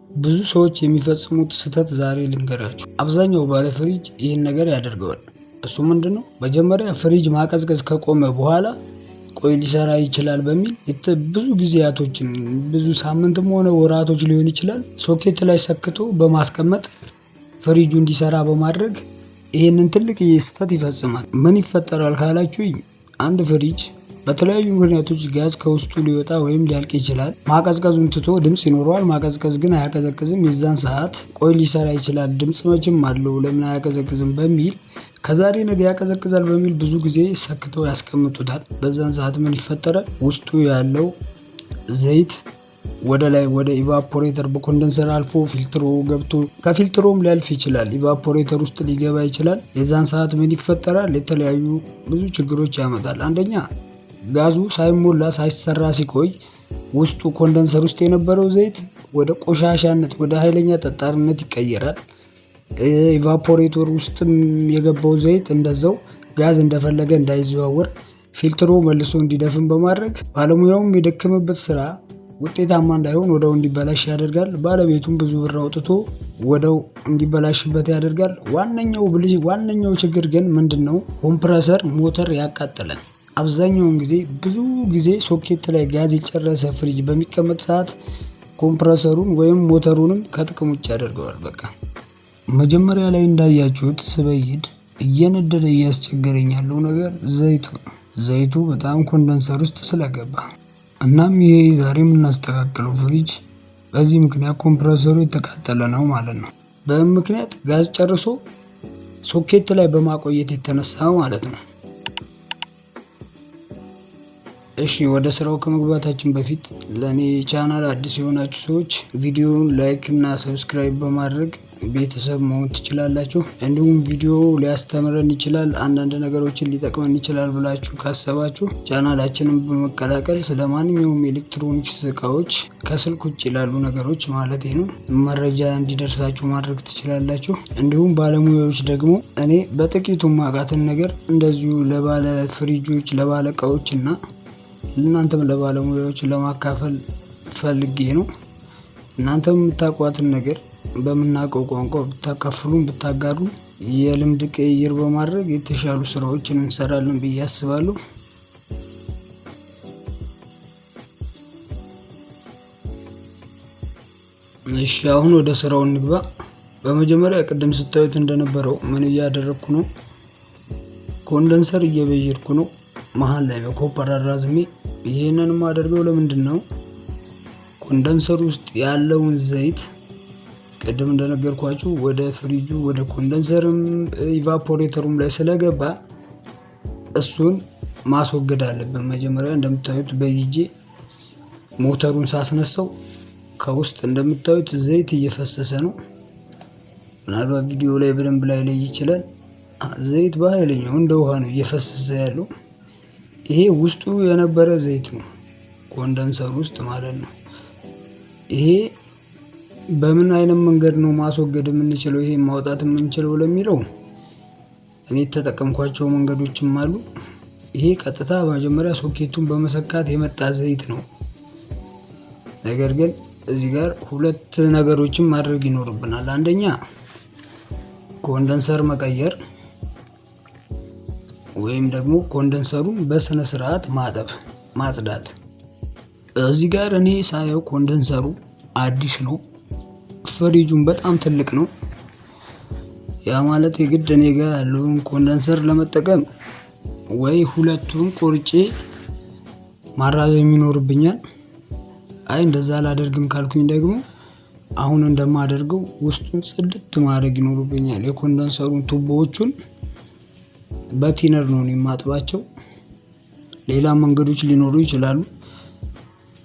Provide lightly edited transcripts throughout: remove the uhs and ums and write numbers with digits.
ብዙ ሰዎች የሚፈጽሙት ስህተት ዛሬ ልንገራችሁ። አብዛኛው ባለ ፍሪጅ ይህን ነገር ያደርገዋል። እሱ ምንድነው? መጀመሪያ ፍሪጅ ማቀዝቀዝ ከቆመ በኋላ ቆይ ሊሰራ ይችላል በሚል ብዙ ጊዜያቶችን፣ ብዙ ሳምንትም ሆነ ወራቶች ሊሆን ይችላል፣ ሶኬት ላይ ሰክቶ በማስቀመጥ ፍሪጁ እንዲሰራ በማድረግ ይህንን ትልቅ ስህተት ይፈጽማል። ምን ይፈጠራል ካላችሁኝ፣ አንድ ፍሪጅ በተለያዩ ምክንያቶች ጋዝ ከውስጡ ሊወጣ ወይም ሊያልቅ ይችላል። ማቀዝቀዙን ትቶ ድምፅ ይኖረዋል። ማቀዝቀዝ ግን አያቀዘቅዝም። የዛን ሰዓት ቆይ ሊሰራ ይችላል፣ ድምፅ መቼም አለው፣ ለምን አያቀዘቅዝም በሚል፣ ከዛሬ ነገ ያቀዘቅዛል በሚል ብዙ ጊዜ ሰክተው ያስቀምጡታል። በዛን ሰዓት ምን ይፈጠራል? ውስጡ ያለው ዘይት ወደ ላይ ወደ evaporator በ condenser አልፎ ፊልትሮ ገብቶ ከፊልትሮም ሊያልፍ ይችላል። Evaporator ውስጥ ሊገባ ይችላል። የዛን ሰዓት ምን ይፈጠራል? የተለያዩ ብዙ ችግሮች ያመጣል። አንደኛ ጋዙ ሳይሞላ ሳይሰራ ሲቆይ ውስጡ condenser ውስጥ የነበረው ዘይት ወደ ቆሻሻነት፣ ወደ ኃይለኛ ጠጣርነት ይቀየራል። Evaporator ውስጥም የገባው ዘይት እንደዛው ጋዝ እንደፈለገ እንዳይዘዋወር፣ ፊልትሮ መልሶ እንዲደፍን በማድረግ ባለሙያውም የደከመበት ስራ ውጤታማ እንዳይሆን ወደው እንዲበላሽ ያደርጋል። ባለቤቱም ብዙ ብር አውጥቶ ወደው እንዲበላሽበት ያደርጋል። ዋነኛው ችግር ግን ምንድን ነው? Compressor ሞተር ያቃጥላል። አብዛኛውን ጊዜ ብዙ ጊዜ ሶኬት ላይ ጋዝ የጨረሰ ፍሪጅ በሚቀመጥ ሰዓት compressor ኡን ወይም ሞተሩንም ከጥቅም ውጭ ያደርገዋል። በቃ መጀመሪያ ላይ እንዳያችሁት ስበይድ እየነደደ እያስቸገረኝ ያለው ነገር ዘይቱ ነው። ዘይቱ በጣም condenser ውስጥ ስለገባ፣ እናም ይሄ ዛሬ የምናስተካክለው ፍሪጅ በዚህ ምክንያት compressor ኡ የተቃጠለ ነው ማለት ነው። በምን ምክንያት? ጋዝ ጨርሶ ሶኬት ላይ በማቆየት የተነሳ ማለት ነው። እሺ፣ ወደ ስራው ከመግባታችን በፊት ለእኔ ቻናል አዲስ የሆናችሁ ሰዎች ቪዲዮውን like እና subscribe በማድረግ ቤተሰብ መሆን ትችላላችሁ። እንዲሁም ቪዲዮ ሊያስተምረን ይችላል፣ አንዳንድ ነገሮችን ሊጠቅመን ይችላል ብላችሁ ካሰባችሁ ቻናላችንን በመቀላቀል ስለ ማንኛውም ኤሌክትሮኒክስ እቃዎች፣ ከስልክ ውጭ ላሉ ነገሮች ማለት ነው፣ መረጃ እንዲደርሳችሁ ማድረግ ትችላላችሁ። እንዲሁም ባለሙያዎች ደግሞ እኔ በጥቂቱ ማቃትን ነገር እንደዚሁ ለባለ ፍሪጆች፣ ለባለ እቃዎች እና እናንተም ለባለሙያዎች ለማካፈል ፈልጌ ነው። እናንተም የምታውቋትን ነገር በምናውቀው ቋንቋ ብታካፍሉን፣ ብታጋሩ የልምድ ቅይይር በማድረግ የተሻሉ ስራዎችን እንሰራለን ብዬ አስባለሁ። እሺ፣ አሁን ወደ ስራው እንግባ። በመጀመሪያ ቅድም ስታዩት እንደነበረው ምን እያደረግኩ ነው? Condenser እየበየድኩ ነው። መሀል ላይ በ copper አራዝሜ። ይህንን የማደርገው ለምንድን ነው? Condenser ውስጥ ያለውን ዘይት ቅድም እንደነገርኳችሁ ወደ ፍሪጁ፣ ወደ condenser ም evaporator ኡም ላይ ስለገባ እሱን ማስወገድ አለብን። መጀመሪያ እንደምታዩት በይጄ ሞተሩን ሳስነሳው ከውስጥ እንደምታዩት ዘይት እየፈሰሰ ነው። ምናልባት ቪዲዮ ላይ በደንብ ላይለይ ይችላል። ዘይት በኃይለኛው እንደ ውሃ ነው እየፈሰሰ ያለው። ይሄ ውስጡ የነበረ ዘይት ነው፣ condenser ውስጥ ማለት ነው። ይሄ በምን አይነት መንገድ ነው ማስወገድ የምንችለው፣ ይሄ ማውጣት የምንችለው ለሚለው እኔ የተጠቀምኳቸው መንገዶችም አሉ። ይሄ ቀጥታ መጀመሪያ ሶኬቱን በመሰካት የመጣ ዘይት ነው። ነገር ግን እዚህ ጋር ሁለት ነገሮችን ማድረግ ይኖርብናል። አንደኛ condenser መቀየር ወይም ደግሞ condenser ኡን በስነ ስርዓት ማጠብ፣ ማጽዳት። እዚህ ጋር እኔ ሳየው condenser ኡ አዲስ ነው። ፍሪጁን በጣም ትልቅ ነው። ያ ማለት የግድ እኔ ጋር ያለውን condenser ለመጠቀም ወይ ሁለቱን ቆርጬ ማራዘም ይኖርብኛል። አይ እንደዛ አላደርግም ካልኩኝ ደግሞ አሁን እንደማደርገው ውስጡን ጽድት ማድረግ ይኖርብኛል። የ condenser ኡን ቱቦዎቹን በ thinner ነው የማጥባቸው። ሌላ መንገዶች ሊኖሩ ይችላሉ።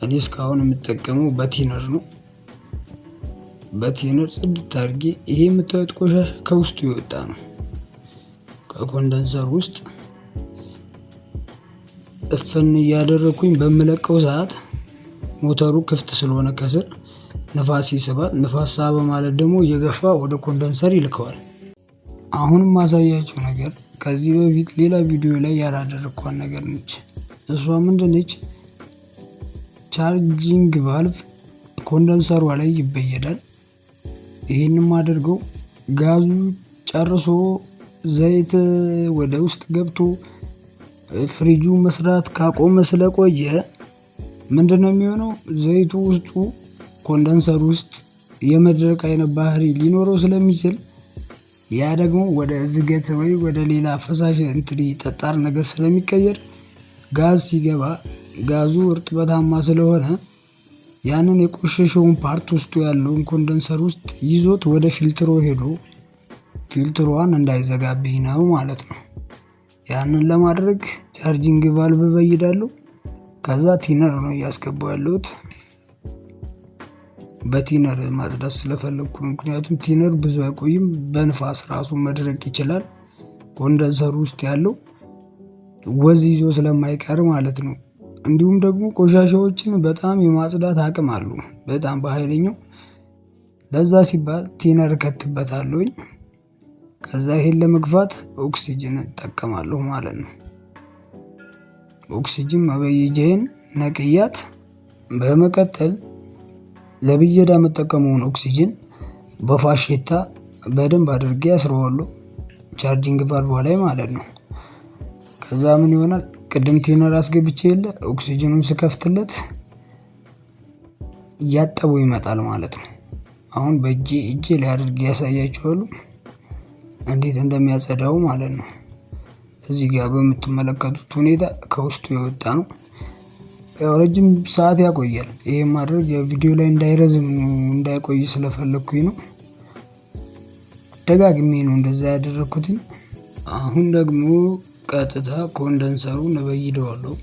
እኔ እስካሁን የምጠቀመው በ thinner ነው። በ thinner ጽድት አድርጌ፣ ይሄ የምታዩት ቆሻሻ ከውስጡ የወጣ ነው። ከ condenser ውስጥ እፍን እያደረግኩኝ በምለቀው ሰዓት ሞተሩ ክፍት ስለሆነ ከስር ንፋስ ይስባል። ንፋስ ሳበ ማለት ደግሞ እየገፋ ወደ condenser ይልከዋል። አሁንም ማሳያችሁ ነገር ከዚህ በፊት ሌላ ቪዲዮ ላይ ያላደረግኳት ነገር ነች። እሷ ምንድነች? Charging valve condenser ሯ ላይ ይበየዳል። ይህንም አድርገው ጋዙ ጨርሶ ዘይት ወደ ውስጥ ገብቶ ፍሪጁ መስራት ካቆመ ስለቆየ ምንድነው የሚሆነው? ዘይቱ ውስጡ condenser ውስጥ የመድረቅ አይነት ባህሪ ሊኖረው ስለሚችል ያ ደግሞ ወደ ዝገት ወይ ወደ ሌላ ፈሳሽ እንትን ጠጣር ነገር ስለሚቀየር ጋዝ ሲገባ ጋዙ እርጥበታማ ስለሆነ ያንን የቆሸሸውን part ውስጡ ያለውን condenser ውስጥ ይዞት ወደ ፊልትሮ ሄዶ ፊልትሮዋን እንዳይዘጋብኝ ነው ማለት ነው። ያንን ለማድረግ charging valve እበይዳለሁ። ከዛ thinner ነው እያስገባው ያለሁት። በ thinner ማጽዳት ስለፈለኩ ነው። ምክንያቱም thinner ብዙ አይቆይም፣ በንፋስ ራሱ መድረቅ ይችላል። condenser ኡ ውስጥ ያለው ወዝ ይዞ ስለማይቀር ማለት ነው። እንዲሁም ደግሞ ቆሻሻዎችን በጣም የማጽዳት አቅም አለው፣ በጣም በሃይለኛው። ለዛ ሲባል thinner እከትበታለሁኝ። ከዛ ይሄን ለመግፋት ኦክሲጅን እጠቀማለሁ ማለት ነው። ኦክሲጅን መበየጃዬን ነቅያት በመቀጠል ለብየዳ የምጠቀመውን ኦክሲጅን በፋሼታ በደንብ አድርጌ አስረዋለሁ፣ charging valve ላይ ማለት ነው። ከዛ ምን ይሆናል? ቅድም thinner አስገብቼ የለ ኦክሲጅኑን ስከፍትለት እያጠበው ይመጣል ማለት ነው። አሁን በእጄ እጄ ላይ አድርጌ ያሳያችኋለሁ እንዴት እንደሚያጸዳው ማለት ነው። እዚህ ጋር በምትመለከቱት ሁኔታ ከውስጡ የወጣ ነው። ያው ረጅም ሰዓት ያቆያል። ይሄ ማድረግ የቪዲዮ ላይ እንዳይረዝም እንዳይቆይ ስለፈለኩኝ ነው። ደጋግሜ ነው እንደዛ ያደረኩትኝ። አሁን ደግሞ ቀጥታ condenser ኡን እበይደዋለሁ።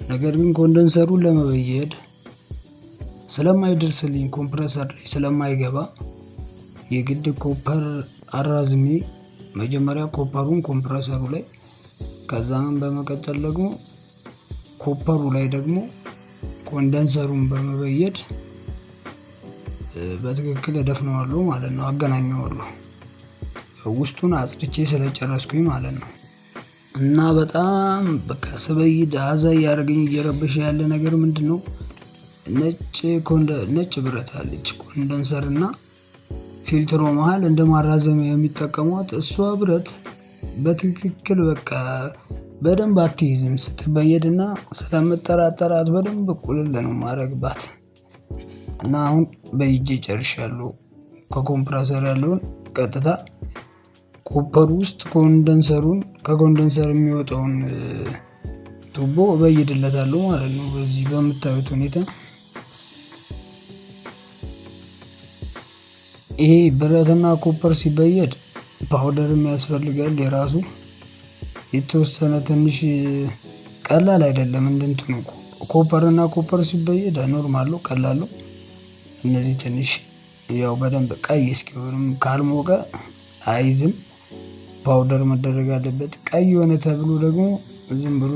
ነገር ግን condenser ኡን ለመበየድ ስለማይደርስልኝ compressor ላይ ስለማይገባ የግድ copper አራዝሜ መጀመሪያ copper ኡን compressor ኡ ላይ፣ ከዛም በመቀጠል ደግሞ copper ኡ ላይ ደግሞ condenser ኡን በመበየድ በትክክል እደፍነዋለሁ ማለት ነው። አገናኘዋለሁ ውስጡን አጽድቼ ስለጨረስኩኝ ማለት ነው። እና በጣም በቃ ስበይድ አዛ እያደረገኝ እየረበሸ ያለ ነገር ምንድነው? ነጭ ብረት አለች condenser እና ፊልትሮ መሃል እንደ ማራዘሚያ የሚጠቀሟት እሷ ብረት በትክክል በቃ በደንብ አትይዝም ስትበየድና ስለምጠራጠራት በደንብ ቁልል ነው ማድረግባት። እና አሁን በይጄ ጨርሻለሁ። ከ compressor ያለውን ቀጥታ copper ውስጥ condenser ኡን ከ condenser የሚወጣውን ቱቦ እበይድለታለሁ ማለት ነው። በዚህ በምታዩት ሁኔታ ይሄ ብረትና copper ሲበየድ powder ም ያስፈልጋል የራሱ የተወሰነ ትንሽ፣ ቀላል አይደለም። እንደንትኑ copper እና copper ሲበየድ normal ነው፣ ቀላል ነው። እነዚህ ትንሽ ያው በደንብ ቀይ እስኪሆንም ካልሞቀ አይዝም። Powder መደረግ አለበት። ቀይ የሆነ ተብሎ ደግሞ ዝም ብሎ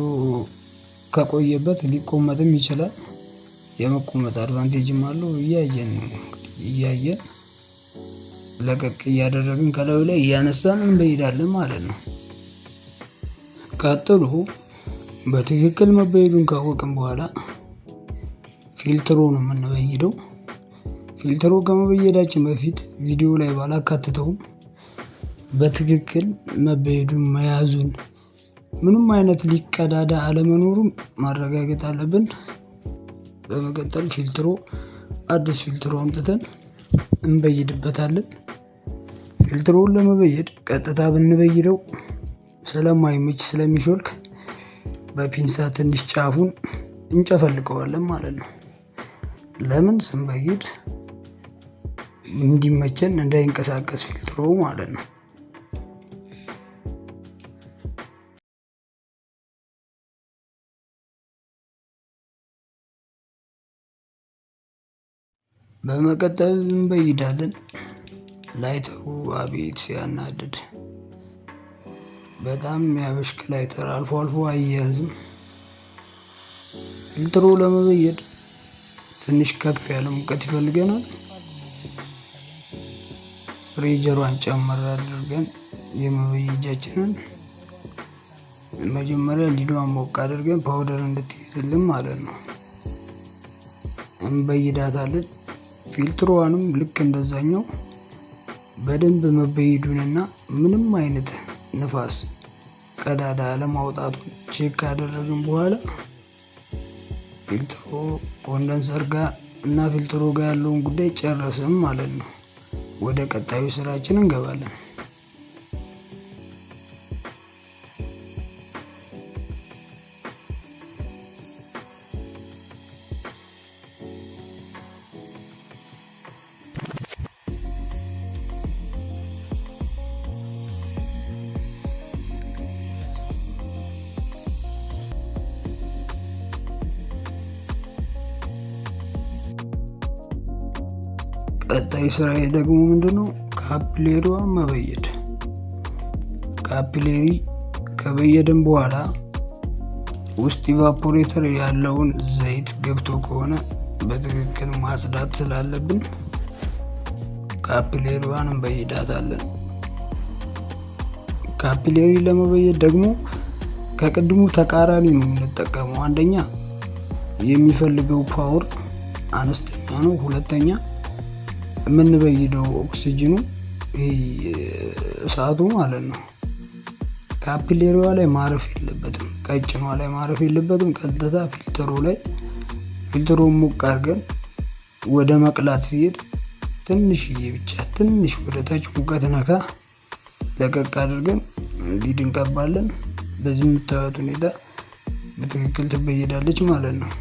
ከቆየበት ሊቆመጥም ይችላል። የመቆመጥ advantage ም አለው። እያየን ነው፣ እያየን ለቀቅ እያደረግን ከላዩ ላይ እያነሳን እንበይዳለን ማለት ነው። ቀጥሎ በትክክል መበየዱን ካወቅን በኋላ ፊልትሮ ነው የምንበይደው። ፊልትሮ ከመበየዳችን በፊት ቪዲዮ ላይ ባላካትተውም በትክክል መበየዱን መያዙን ምንም አይነት leak ቀዳዳ አለመኖሩን ማረጋገጥ አለብን። በመቀጠል ፊልትሮ አዲስ ፊልትሮ አምጥተን እንበይድበታለን። ፊልትሮውን ለመበየድ ቀጥታ ብንበይደው ስለማይመች ስለሚሾልክ በፒንሳ ትንሽ ጫፉን እንጨፈልቀዋለን ማለት ነው። ለምን ስንበይድ እንዲመቸን እንዳይንቀሳቀስ ፊልትሮ ማለት ነው። በመቀጠል እንበይዳለን። ላይተሩ አቤት ሲያናድድ! በጣም የሚያበሽክ ላይተር አልፎ አልፎ አያያዝም። ፊልትሮ ለመበየድ ትንሽ ከፍ ያለ ሙቀት ይፈልገናል። pressure ሯን ጨመር አድርገን የመበየጃችንን መጀመሪያ ሊዷን ሞቅ አድርገን powder እንድትይዝልን ማለት ነው እንበይዳታለን። ፊልትሮዋንም ልክ እንደዛኛው በደንብ መበየዱንና ምንም አይነት ንፋስ ቀዳዳ አለማውጣቱን check ካደረግን በኋላ ፊልትሮ condenser ጋር እና ፊልትሮ ጋር ያለውን ጉዳይ ጨረስን ማለት ነው። ወደ ቀጣዩ ስራችን እንገባለን። ቀጣይ ስራዬ ደግሞ ምንድነው? Capillary ዋን መበየድ። Capillary ከበየድን በኋላ ውስጥ evaporator ያለውን ዘይት ገብቶ ከሆነ በትክክል ማጽዳት ስላለብን capillary ዋን እንበይዳታለን። Capillary ለመበየድ ደግሞ ከቅድሙ ተቃራኒ ነው የምንጠቀመው። አንደኛ የሚፈልገው power አነስተኛ ነው። ሁለተኛ የምንበይደው ኦክሲጅኑ ይሄ እሳቱ ማለት ነው capillary ዋ ላይ ማረፍ የለበትም፣ ቀጭኗ ላይ ማረፍ የለበትም። ቀጥታ ፊልተሩ ላይ ፊልተሩን ሞቅ አድርገን ወደ መቅላት ሲሄድ ትንሽዬ ብቻ ትንሽ ወደ ታች ሙቀት ነካ ለቀቅ አድርገን lead እንቀባለን። በዚህ የምታዩት ሁኔታ በትክክል ትበየዳለች ማለት ነው።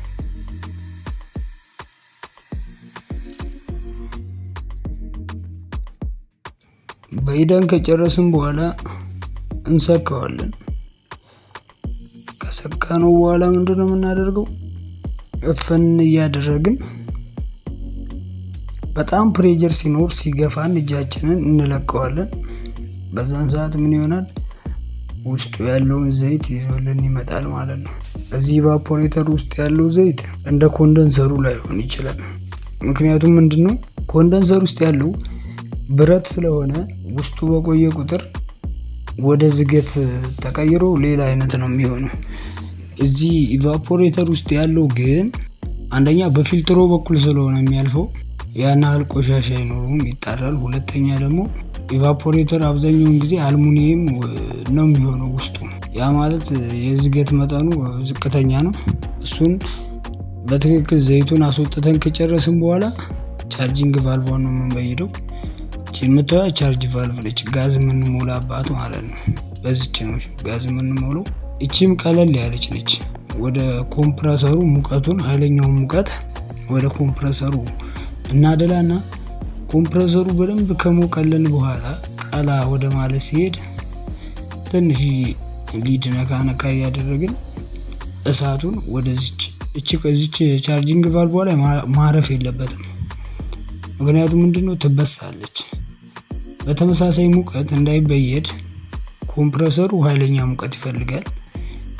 በይደን ከጨረስን በኋላ እንሰካዋለን። ከሰካነው በኋላ ምንድነው የምናደርገው? እፍን እያደረግን በጣም pressure ሲኖር ሲገፋን እጃችንን እንለቀዋለን። በዛን ሰዓት ምን ይሆናል? ውስጡ ያለውን ዘይት ይዞልን ይመጣል ማለት ነው። እዚህ evaporator ውስጥ ያለው ዘይት እንደ condenser ኡ ላይሆን ይችላል። ምክንያቱም ምንድነው condenser ውስጥ ያለው ብረት ስለሆነ ውስጡ በቆየ ቁጥር ወደ ዝገት ተቀይሮ ሌላ አይነት ነው የሚሆነው። እዚህ evaporator ውስጥ ያለው ግን አንደኛ በፊልትሮ በኩል ስለሆነ የሚያልፈው ያን ያህል ቆሻሻ አይኖረውም፣ ይጣራል። ሁለተኛ ደግሞ evaporator አብዛኛውን ጊዜ አልሙኒየም ነው የሚሆነው ውስጡ። ያ ማለት የዝገት መጠኑ ዝቅተኛ ነው። እሱን በትክክል ዘይቱን አስወጥተን ከጨረስን በኋላ charging valve ነው የምንበይደው። የምታዩት charge valve ነች፣ ጋዝ የምንሞላባት ማለት ነው። በዚች ነው ጋዝ የምንሞላው። እቺም ቀለል ያለች ነች። ወደ compressor ኡ ሙቀቱን ኃይለኛውን ሙቀት ወደ compressor ኡ እናደላና compressor ኡ በደንብ ከሞቀልን በኋላ ቀላ ወደ ማለት ሲሄድ ትንሽ lead ነካ ነካ እያደረግን እሳቱን ወደዚች እቺ እዚች charging valve ላይ ማረፍ የለበትም። ምክንያቱም ምንድነው ትበሳለች። በተመሳሳይ ሙቀት እንዳይበየድ compressor ኡ ኃይለኛ ሙቀት ይፈልጋል።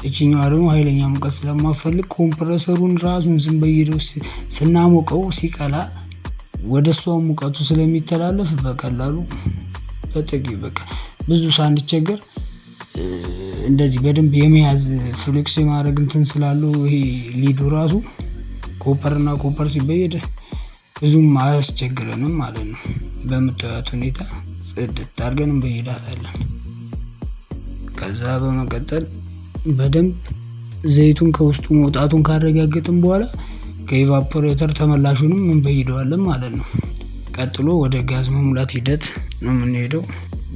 እቺኛዋ ደግሞ ኃይለኛ ሙቀት ስለማፈልግ compressor ኡን ራሱን ስንበይደው ስናሞቀው ሲቀላ ወደ እሷ ሙቀቱ ስለሚተላለፍ በቀላሉ በጥቂቱ በቃ ብዙ ሳንቸገር እንደዚህ በደንብ የመያዝ flex የማድረግ እንትን ስላለው ይሄ lead ኡ ራሱ copper እና copper ሲበየድ ብዙም አያስቸግረንም ማለት ነው። በምታዩት ሁኔታ ጽድት አድርገን እንበይዳታለን። ከዛ በመቀጠል በደንብ ዘይቱን ከውስጡ መውጣቱን ካረጋገጥን በኋላ ከ evaporator ተመላሹንም እንበይደዋለን ማለት ነው። ቀጥሎ ወደ ጋዝ መሙላት ሂደት ነው የምንሄደው።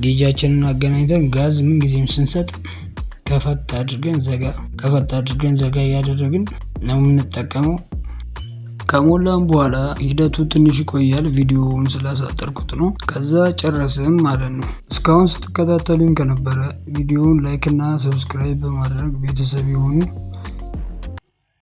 Gauge ኣችንን አገናኝተን ጋዝ ምን ጊዜም ስንሰጥ ከፈት አድርገን ዘጋ ከፈት አድርገን ዘጋ እያደረግን ነው የምንጠቀመው። ከሞላም በኋላ ሂደቱ ትንሽ ይቆያል። ቪዲዮውን ስላሳጠርኩት ነው። ከዛ ጨረስን ማለት ነው። እስካሁን ስትከታተሉኝ ከነበረ ቪዲዮውን like እና subscribe በማድረግ ቤተሰብ የሆኑ